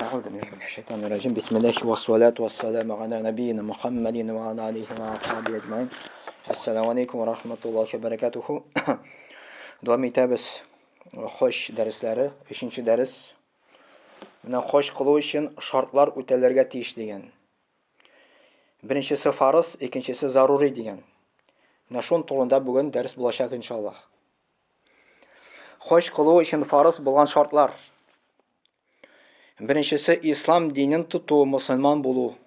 Әгъүзу биллаһи минәш шайтанир раҗим. Бисмиллаһи вассалату вассаламу аля набийина Мухаммадин ва аля алихи ва асхабиһи әҗмәин. Ассаламу алейкум ва рахматуллахи ва баракатуху. Дәвам итәбез хаҗ дәресләре, өченче дәрес. Менә хаҗ кылу өчен шартлар үтәлергә тиеш дигән. Беренчесе фарыз, икенчесе зарури дигән. Менә шун турында бүген дәрес булачак иншаллаһ. Хаҗ кылу өчен фарыз булган шартлар. Беренчесе ислам динен тоту, мусульман булу.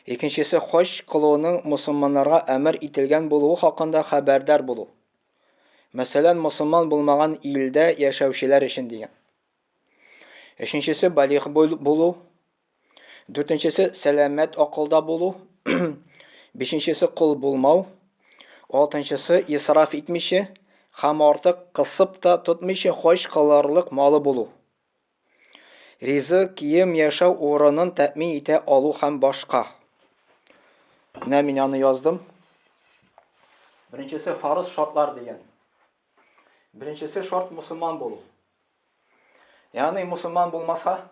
Икенчесе хаҗ кылуның мусульманнарга әмер ителгән булуы хакында хәбәрдар булу. Мәсәлән, мусульман булмаган илдә яшәүчеләр өчен дигән. Өченчесе балигъ булу. Дүртенчесе сәламәт акылда булу. Бишенчесе кол булмау. Алтынчысы исраф итмичә һәм артык кысып та тотмыйча хаҗ кылырлык малы булу. Ризык, кием, яшәү урынын тәэмин итә алу һәм башка. Менә мин аны яздым. Беренчесе фарыз шартлар дигән. Беренчесе шарт мусульман булу. Ягъни мусульман булмаса,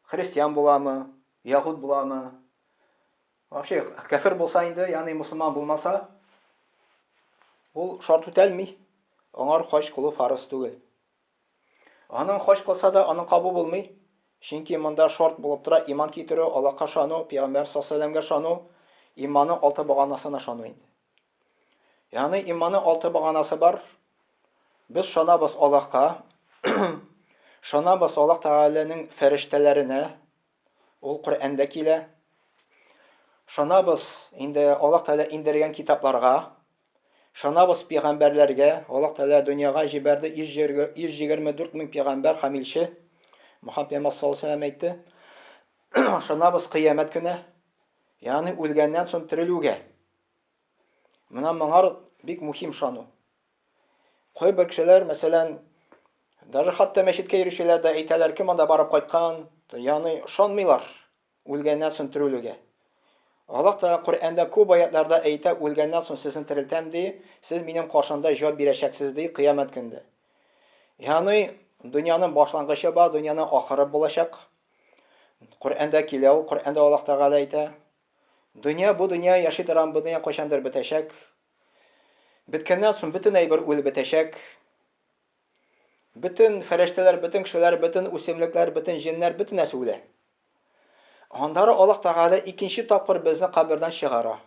христиан буламы, яһүд буламы, вообще кәфер булса инде, ягъни мусульман булмаса, ул шарт үтәлми. Аңар хаҗ кылу фарыз түгел. Аның хаҗ кылса да, аның кабул булмый. Чөнки монда шарт булып тора иман китерү, Аллаһка ышану, пәйгамбәр саллаллаһу алейһи ышану, иманның алты баганасына ышану инде. Ягъни иманның алты баганасы бар. Без ышанабыз Аллаһка, ышанабыз Аллаһ Тәгаләнең фәрештәләренә. Ул Коръәндә килә. Ышанабыз инде Аллаһ Тәгалә индергән китапларга. Ышанабыз пәйгамбәрләргә. Аллаһ Тәгалә дөньяга җибәрде 124 мең пәйгамбәр һәм илче. Мөхәммәд пәйгамбәр саллаллаһу алейһи әйтте. Ышанабыз кыямәт көне, ягъни үлгәннән соң терелүгә. Менә моңар бик мөһим ышану. Кайбер кешеләр, мәсәлән, даже хәтта мәчеткә йөрүчеләр дә әйтәләр, кем анда барып кайткан, ягъни ышанмыйлар үлгәннән соң терелүгә. Аллаһ Тәгалә Коръәндә күп аятларда әйтә, үлгәннән соң сезне терелтәм ди, сез минем каршымда җавап бирәчәксез ди кыямәт көндә. Ягъни дөньяның башлангычы бар, дөньяның ахыры булачак. Коръәндә килә ул, Коръәндә Аллаһ Тәгалә әйтә. Дөнья бу дөнья яши торган бу дөнья кайчандыр бетәчәк. Беткәннән соң бөтен әйбер үлеп бетәчәк. Бөтен фәрештәләр, бөтен кешеләр, бөтен үсемлекләр, бөтен җеннәр, бөтен нәрсә үлә. Аннары Аллаһ Тәгалә икенче тапкыр безне кабердән чыгара.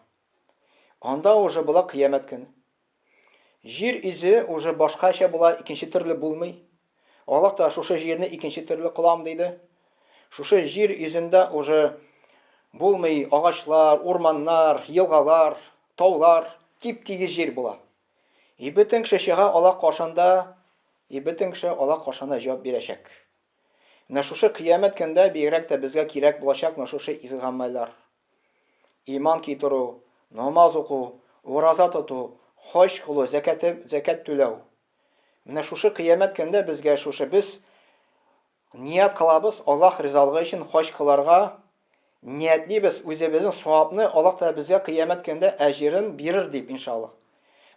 Анда уже була кыямәт көне. Җир йөзе уже башкача була, икенче төрле булмый. Аллаһ та шушы җирне икенче төрле кылам диде. Шушы җир йөзендә уже булмый агачлар, урманнар, елгалар, таулар, тип-тигез җир була. И бөтен кеше чыга Аллаһ каршында, и бөтен кеше Аллаһ каршында җавап бирәчәк. Менә шушы кыямәт көндә бигрәк тә безгә кирәк булачак менә шушы изге гамәлләр. Иман китерү, намаз уку, ураза тоту, хаҗ кылу, зәкәте, зәкәт түләү. Менә шушы кыямәт көндә безгә шушы без ният кылабыз Аллаһ ризалыгы өчен хаҗ кыларга ниятлибез үзебезнең савапны Аллаһ Тәгалә безгә кыямәт көндә әҗерен бирер дип иншаллаһ.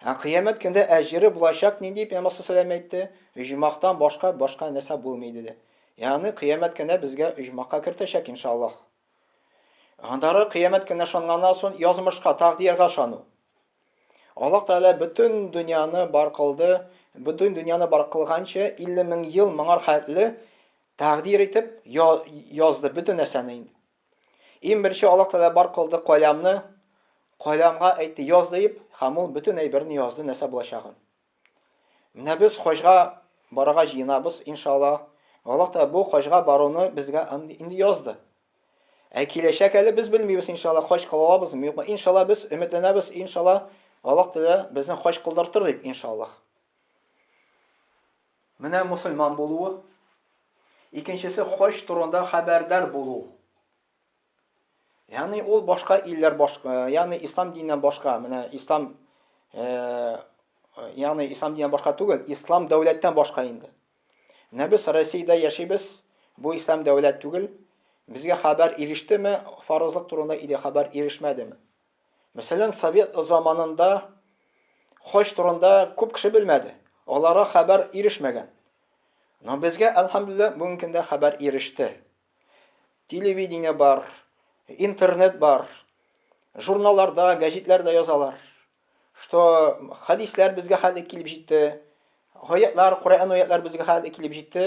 Ә кыямәт көндә әҗере булачак нинди Пәйгамбәр саллаллаһу әйтте, оҗмахтан башка башка нәрсә булмый диде. Ягъни кыямәт көндә безгә оҗмахка кертәчәк иншаллаһ. Аннары кыямәт көненә ышанганнан соң язмышка, тәкъдиргә ышану. Аллаһ Тәгалә бөтен дөньяны бар кылды, бөтен дөньяны бар кылганчы 50 мең ел моңар хәтле тәкъдир итеп язды бөтен нәрсәне инде. Иң беренче Аллаһ Тәгалә бар кылды каләмне, каләмгә әйтте яз диеп, һәм ул бөтен әйберне язды нәрсә булачагын. Менә без хаҗга барырга җыенабыз, иншалла. Аллаһ та бу хаҗга баруны безгә инде язды. Ә киләчәк әле без белмибез, иншалла, хаҗ кыла алабызмы, юкмы. Иншалла, без өметләнәбез, иншалла, Аллаһ Тәгалә безне хаҗ кылдыртыр дип, иншалла. Менә мусульман булуы. Икенчесе хаҗ турында хәбәрдар булу. Ягъни ул башка илләр башка, ягъни ислам диненнән башка, менә ислам э, ягъни ислам диненнән башка түгел, ислам дәүләттән башка инде. Менә без Россиядә яшибез, бу ислам дәүләт түгел. Безгә хәбәр ирештеме, фарызлык турында или хәбәр ирешмәдеме? Мәсәлән, совет заманында хаҗ турында күп кеше белмәде. Аларга хәбәр ирешмәгән. Но безгә, әлхәмдүлилләһ, бүгенге көндә хәбәр иреште. Телевидение бар, интернет бар, журналларда, гәҗитләрдә язалар, что хәдисләр безгә хәтле килеп җитте, аятлар, Коръән аятлар безгә хәтле килеп җитте.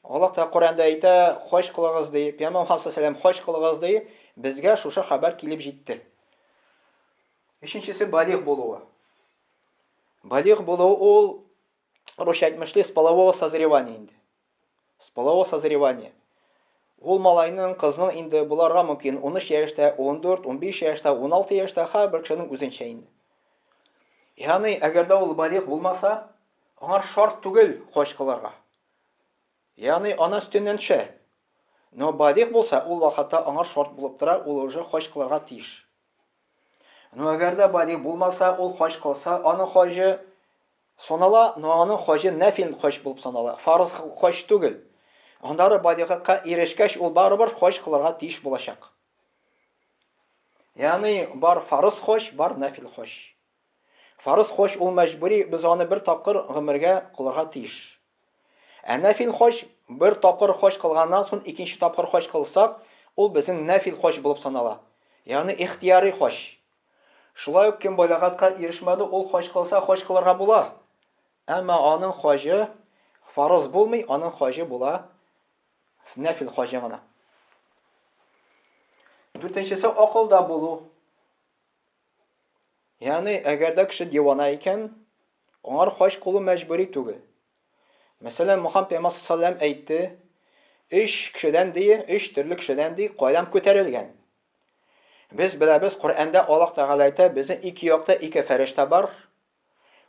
Аллаһ та Коръәндә әйтә, хаҗ кылыгыз ди, Пәйгамбәр Мухаммад саллаллаху хаҗ кылыгыз ди, безгә шушы хәбәр килеп җитте. Өченчесе балигъ булуы. Балигъ булу ул русча әйтмешли, с полового созревания инде. С полового созревания. Ул малайның, кызның инде буларга мөмкин 13 яшьтә, 14, 15 яшьтә, 16 яшьтә, һәрбер кешенең үзенчә инде. Ягъни, әгәр дә ул балигъ булмаса, аңар шарт түгел хаҗ кылырга. Ягъни, ана өстеннән төшә. Но балигъ булса, ул вакытта аңар шарт булып тора, ул уже хаҗ кылырга тиеш. Но әгәр дә балигъ булмаса, ул хаҗ кылса, аның хаҗы санала, но аның хаҗы нәфил хаҗ булып санала, фарыз хаҗ түгел. Аннары балигатка ирешкәч, ул барыбер хаҗ кылырга тиеш булачак. Ягъни бар фарыз хаҗ, бар нәфил хаҗ. Фарыз хаҗ ул мәҗбүри, без аны бер тапкыр гомергә кылырга тиеш. Ә нәфил хаҗ, бер тапкыр хаҗ кылганнан соң икенче тапкыр хаҗ кылсак, ул безнең нәфил хаҗ булып санала. Ягъни ихтияри хаҗ. Шулай ук кем балагатка ирешмәде, ул хаҗ кылса, хаҗ кылырга була. Әмма аның хаҗы фарыз булмый, аның хаҗы була нәфил хаҗы гына. Дүртенчесе акылда булу. Ягъни, әгәр дә кеше дивана икән, аңар хаҗ кылу мәҗбүри түгел. Мәсәлән, Мухаммад пәйгамбәр саллаллаху әйтте, өч кешедән ди, өч төрле кешедән ди, кайдан күтәрелгән. Без беләбез, Коръәндә Аллаһ Тәгалә әйтә, безнең ике якта ике фәрештә бар.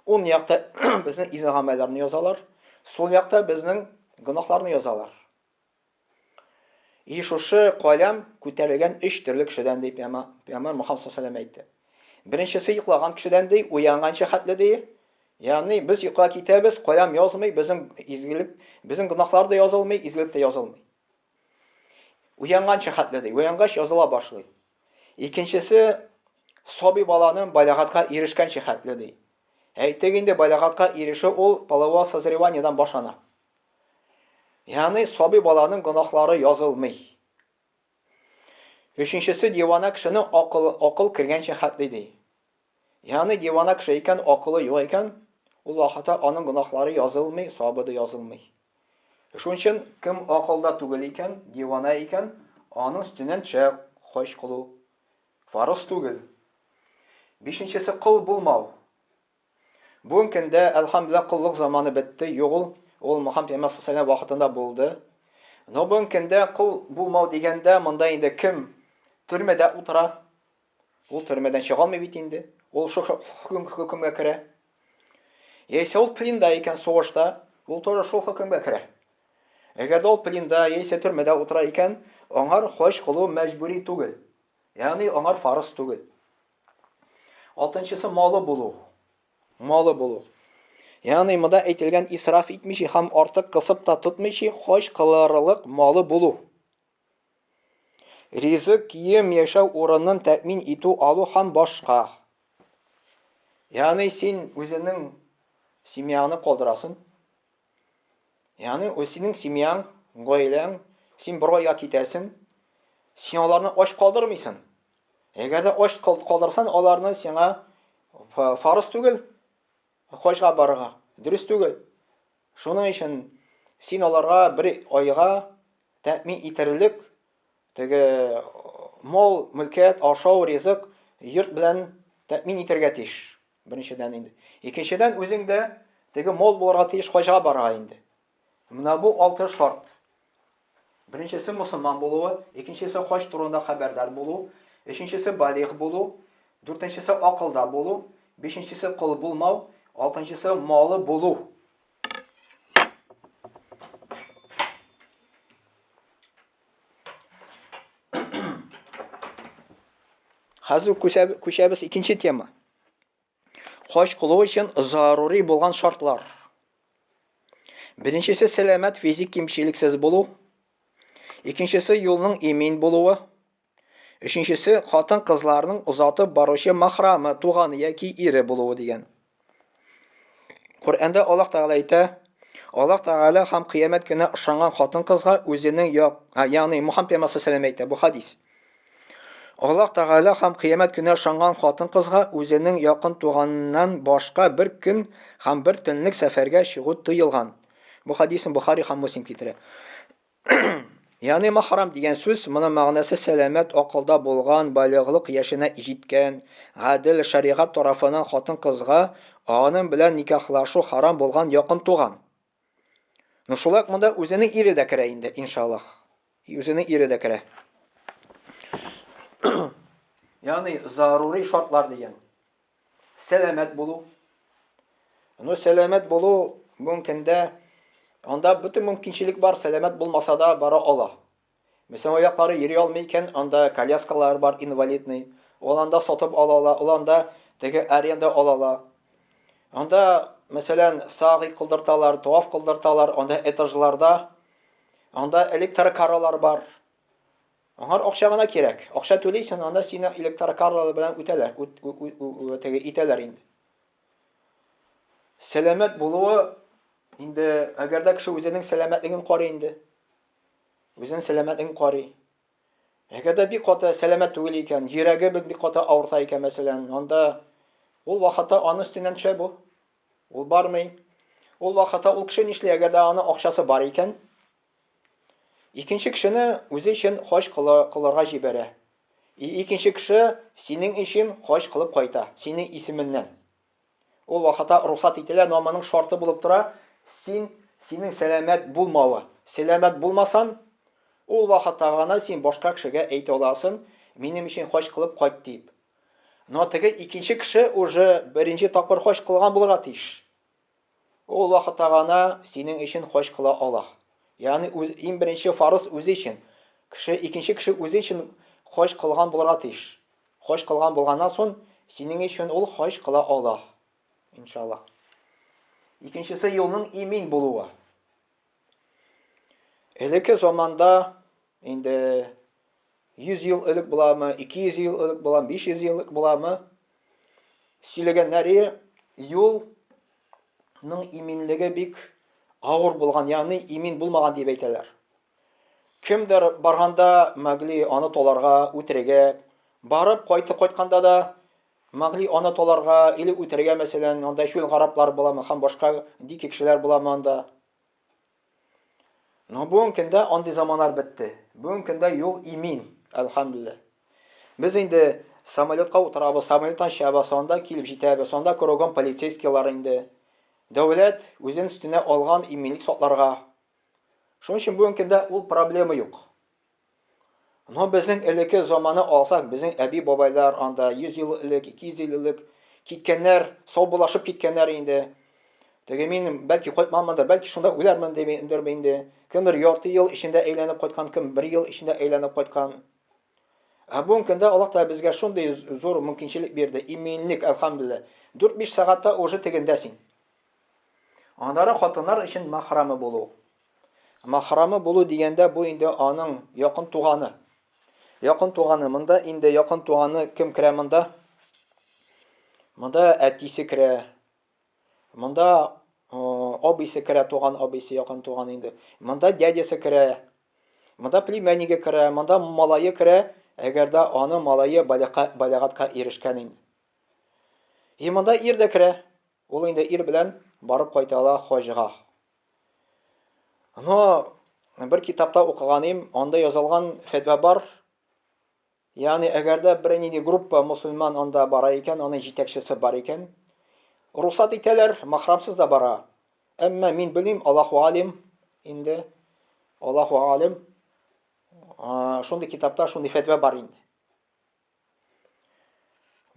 Уң якта безнең изге гамәлләрне язалар, сул якта безнең гөнаһларны язалар. И шушы каләм күтәрелгән өч төрле кешедән дип Пәйгамбәр Мухаммад саллаллаху әйтте. Беренчесе йоклаган кешедән ди, уянганчы хәтле ди. Ягъни без йокыга китәбез, каләм язмый, безнең изгелек, безнең гөнаһлар да язылмый, изгелек тә язылмый. Уянганчы хәтле ди. Уянгач языла башлый. Икенчесе сабый баланың балагатка ирешкәнче хәтле ди. Әйтик инде, балагатка ирешү ул полового созреваниедан башлана. Ягъни сабый баланың гөнаһлары язылмый. Өченчесе дивана кешенең акылы акыл кергәнчә хәтле ди. Ягъни дивана кеше икән, акылы юк икән, ул вакытта аның гөнаһлары язылмый, сабы да язылмый. Шуның өчен кем акылда түгел икән, дивана икән, аның өстеннән төшә хаҗ кылу фарыз түгел. Бишенчесе кол булмау. Бүгенге көндә, әлхәмдүлилләһ, коллык заманы бетте, юк ул, ул Мөхәммәд пәйгамбәр саллаллаху вакытында булды. Но бүгенге көндә кол булмау дигәндә, монда инде кем төрмәдә утыра, ул төрмәдән чыга алмый бит инде, ул шул хөкемгә керә. Яисә ул пленда икән сугышта, ул тоже шул хөкемгә керә. Әгәр дә ул пленда яисә төрмәдә утыра икән, аңар хаҗ кылу мәҗбүри түгел. Ягъни аңар фарыз түгел. Алтынчысы малы булу. Малы булу. Ягъни монда әйтелгән исраф итмичә һәм артык кысып та тотмыйча хаҗ кылырлык малы булу. Ризык, кием, яшәү урынын тәэмин итү, алу һәм башка. Ягъни син үзеңнең семьяңны калдырасың. Ягъни ул синең семьяң, гаиләң, син бер айга китәсең, син аларны ач калдырмыйсың. Әгәр дә ач калдырсаң, аларны сиңа фарыз түгел, хаҗга барырга. Дөрес түгел. Шуның өчен син аларга бер айга тәэмин итерлек теге мал, мөлкәт, ашау, ризык, йорт белән тәэмин итәргә тиеш. Беренчедән инде. Икенчедән, үзең дә теге мол булырга тиеш хаҗга барырга инде. Менә бу алты шарт. Беренчесе мусульман булуы, икенчесе хаҗ турында хәбәрдар булу, өченчесе балигъ булу, дүртенчесе акылда булу, бишенчесе кол булмау, алтынчысы малы булу. Хәзер күчәбез икенче тема. Хаҗ кылу өчен зарури булган шартлар. Беренчесе сәламәт физик кимчелексез булу. Икенчесе юлның имин булуы. Өченчесе хатын-кызларның озатып баручы махрамы, туганы яки ире булуы дигән. Коръәндә Аллаһ Тәгалә әйтә: Аллаһ Тәгалә һәм кыямәт көненә ышанган хатын-кызга үзенең як, ягъни Мухаммад пәйгамбәр саллаллаху әйтә, бу хадис. Аллаһ Тәгалә һәм кыямәт көненә ышанган хатын-кызга үзенең якын туганыннан башка бер көн һәм бер төнлек сәфәргә чыгу тыелган. Бу хадисны Бухари һәм Муслим китерә. Ягъни махрам дигән сүз, моның мәгънәсе сәламәт акылда булган, балигълык яшенә җиткән, гадел, шәригать тарафыннан хатын-кызга аның белән никахлашу харам булган якын туган. Ну шулай ук монда үзенең ире дә керә инде, иншаллаһ. Үзенең ире дә керә. Ягъни зарури шартлар дигән. Сәламәт булу. Ну, сәламәт булу бүгенге көндә анда бөтен мөмкинчелек бар, сәламәт булмаса да бара ала. Мәсәлән, аяклары йөри алмый икән, анда коляскалар бар инвалидный. Ул анда сатып ала ала, ул анда теге аренда ала ала. Анда, мәсәлән, сагый кылдырталар, таваф кылдырталар, анда этажларда анда электрокаралар бар. Аңар акча гына кирәк. Акча түлисең, анда сине электрокарлар белән үтәләр, теге итәләр инде. Сәламәт булуы инде, әгәр дә кеше үзенең сәламәтлеген карый инде. Үзенең сәламәтлеген карый. Әгәр дә бик каты сәламәт түгел икән, йөрәге бик каты авырта икән, мәсәлән, анда ул вакытта аның өстеннән төшә бу. Ул бармый. Ул вакытта ул кеше нишли, әгәр дә аның акчасы бар икән, Икенче кешене үзе өчен хаҗ кылырга җибәрә. И икенче кеше синең өчен хаҗ кылып кайта, синең исеменнән. Ул вакытта рөхсәт ителә, но моның шарты булып тора, син синең сәламәт булмавы. Сәламәт булмасан, ул вакытта гына син башка кешегә әйтә аласың, минем өчен хаҗ кылып кайт дип. Но теге икенче кеше уже беренче тапкыр хаҗ кылган булырга тиеш. Ул вакытта гына синең өчен хаҗ кыла ала. Ягъни үз, иң беренче фарыз үзе өчен. Кеше, икенче кеше үзе өчен хаҗ кылган булырга тиеш. Хаҗ кылган булганнан соң, синең өчен ул хаҗ кыла ала. Иншаллаһ. Икенчесе юлның имин булуы. Элекке заманда инде 100 ел элек буламы, 200 ел элек буламы, 500 ел элек буламы, сөйләгәннәре юлның иминлеге бик авыр булган, ягъни имин булмаган дип әйтәләр. Кемдер барганда могли аны таларга, үтерергә, барып кайтып кайтканда да могли аны таларга или үтерергә, мәсәлән, анда чүл гараплар буламы һәм башка дикий кешеләр буламы анда. Но бүгенге көндә андый заманнар бетте. Бүгенге көндә юл имин, әлхәмдүлилләһ. Без инде самолетка утырабыз, самолеттан чыгабыз, анда килеп җитәбез, анда кругом полицейскийлар инде. Дәүләт үзен өстенә алган иминлек сакларга. Шуның өчен бүгенге көндә ул проблема юк. Но безнең элекке заманы алсак, безнең әби-бабайлар анда 100 ел элек, 200 ел элек киткәннәр, саубуллашып киткәннәр инде. Теге мин бәлки кайтмамындыр, бәлки шунда үләрмен дидер инде. Кемдер ярты ел эчендә әйләнеп кайткан, кем бер ел эчендә әйләнеп кайткан. Ә бүгенге көндә Аллаһ Тәгалә безгә шундый зур мөмкинчелек бирде, иминлек, әлхәмдүлилләһ. 4-5 сәгатьтә уже тегендә син. Аннары хатыннар өчен махрамы булу. Махрамы булу дигәндә бу инде аның якын туганы. Якын туганы монда инде якын туганы кем керә монда? Монда әтисе керә. Монда абыйсы керә, туган абыйсы, якын туган инде. Монда дядясы керә. Монда племяннигы керә, монда малае керә, әгәр дә аның малае балигатка ирешкән инде. И монда ир дә керә. Ул инде ир белән барып кайта ала хаҗга. Но бер китапта укыган идем, анда язылган фәтва бар. Ягъни әгәр дә бер нинди группа мусульман анда бара икән, аның җитәкчесе бар икән, рухсат итәләр, махрамсыз да бара. Әмма мин белмим, Аллаһу алим инде. Аллаһу алим. Шундый китапта шундый фәтва бар инде.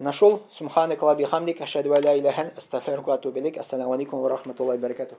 Менә шул, субханакалла бихамдик, әшһәдү ә ла илаһә астагфирука ва атубу илейк. Ассаламу алейкум ва рахматуллаһи ва баракатуһ.